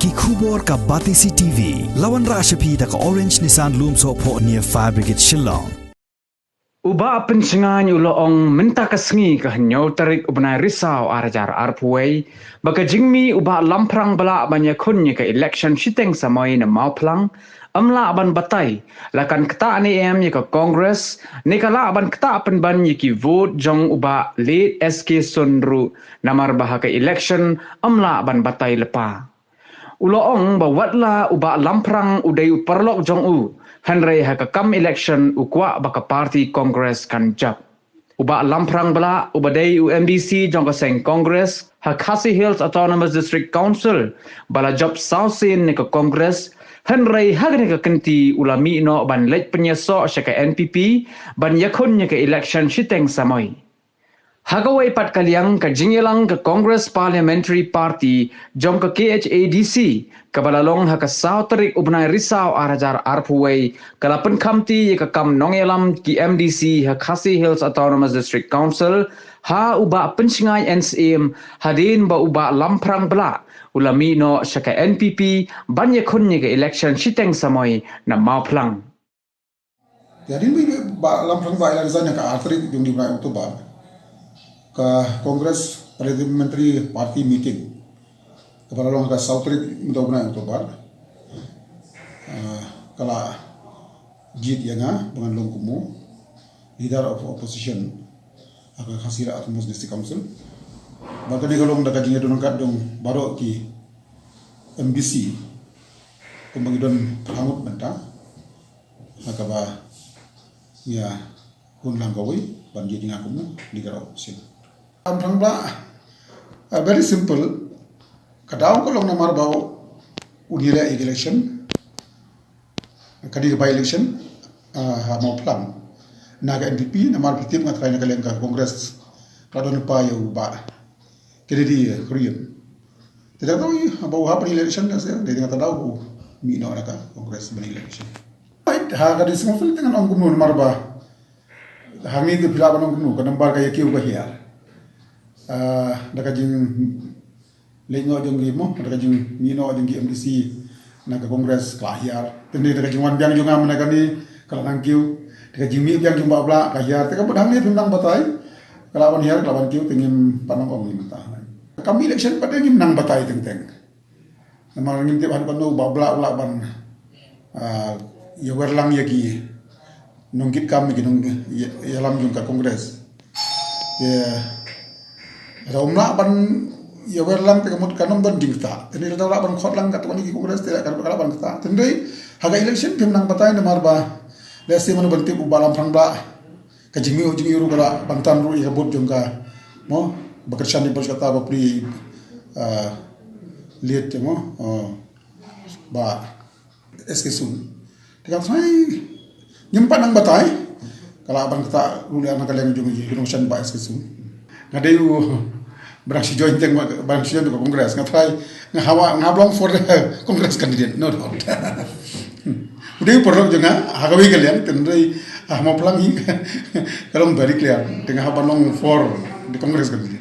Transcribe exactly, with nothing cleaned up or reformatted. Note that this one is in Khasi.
Ki khubor ka Batesi T V. La wanrah sha phi da ka Orange Nissan Lumsohphoh near Fire Brigade Shillong. U Bah Pynshngain u la ong mynta ka sngi ka hynñiew tarik u bnai Risaw ar hajar arphew wei ba ka jingmih u Bah Lamphrang Blah ban ïakhun ïa ka election shiteng samoi na Mawphlang ym lah ban batai, la kan ktah ne em ïa ka Congress ne ka lah ban ktah pynban ïa ki vote jong u Bah Late S K Sun ruh, namar ba ha ka election ym lah ban batai lypa. U la ong ba watla u Bah Lamphrang u dei u paralok jong u, hynrei ha ka kam election u kwah ba ka party Congress kan jop. U Bah Lamphrang Blah, uba dei u M D C jong ka seng Congress ha Khasi Hills Autonomous District Council, ba la jop saw sien ne ka Congress, hynrei ha kane ka kynti u la mih noh ban leit pynïasoh sha ka N P P ban ïakhun ïa ka election shiteng samoi. Ha kawei pat ka liang, ka jingïalang ka Congress Parliamentary Party jong ka K H A D C, kaba la long ha ka saw tarik u bnai Risaw ar hajar arphew wei, ka la pynkhamti ïa ka kam nongïalam ki M D C ha Khasi Hills Autonomous District Council ha u Bah Pynshngain N Syiem, hadien ba u Bah Lamphrang Blah u la mih noh sha ka N P P ban ïakhun ïa ka election shiteng samoi na Mawphlang. Ïa, hadien ba u Bah Lamphrang Blah u la resign ha ka ar tarik jong u bnai October, ka Congress Parliamentary Party meeting kaba la long ha ka saw tarik mynta u bnai October, ah, ka la jied ïa nga ba ngan long kum u leader of opposition ha ka Khasi Hills Autonomous District Council. Bad kane ka long da ka jingïadon ryngkat jong baroh ki M D C kumba ngi don phra ngut mynta, ha kaba ngi ïakhun lang kawei ban jied ïa nga kum u leader of opposition. Lamphrang Blah, ah, very simple. Ka daw ka long namar ba un ïaleh ïa ka election, ka dei ka by election, ah, ha Mawphlang na ka N P P, namar phi tip, nga trai, na ka liang ka Congress ka la don lypa ïa u Bah Kennedy Kurian. Te da to ba u hap election, da se dei nga ta daw u mih noh na ka Congress ban election. Right, ha ka dei sngewsih te ngan ong kumno namar ba hangne te phi lah ban ong kumno, ka number ka ïa kiew ka hiar. Ah, da ka jingleit noh jong ki mo, da ka jingmih noh jong ki M D C na ka Congress ka la hiar. Te ne da ka jingwan biang jong nga mynta kane ka la nang kiew. Da ka jingmih biang jong Bah Blah ka hiar. Te ka mut hangne phim nang batai, ka lah ban hiar, ka lah ban kiew, te ngim pat nang ong mynta. Kam election pat te ngim nang batai teng teng. Namar ngim tip haduh katno u Bah Blah u lah ban, ah, ïawer lang ïa ki nongkitkam, ïa ki nong, ïa, ïalam jong ka Congress. Ïa, lada um lah ban ïawer lang te ka mut kan ym don jingktah. Te ne lada u lah ban khot lang katto katne ki Congress te kan, ka lah ban ktah. Te hynrei ha ka election phim nang batai namar ba lehse mano ban tip, u Bah Lamphrang Blah ka jingmih u jingmih ruh ka lah ban tan ruh ïa ka vote jong ka, mo, ba kyrshan ïa ka vote kata ba plie, ah, Late, mo, ah, Bah S K Sun. Te ka trai ngim pat nang batai, ka lah ban ktah ruh ïa na ka liang jong ki nongkyrshan Bah S K Sun. Nga dei u ba dang shu join teng, ba dang shu join ka Congress, nga trai, nga hap, nga hap long for the Congress candidate, no doubt. U dei u paralok jong nga ha kawei ka liang, te hynrei ha Mawphlang hi ka long very clear, te nga hap ban long for the Congress candidate.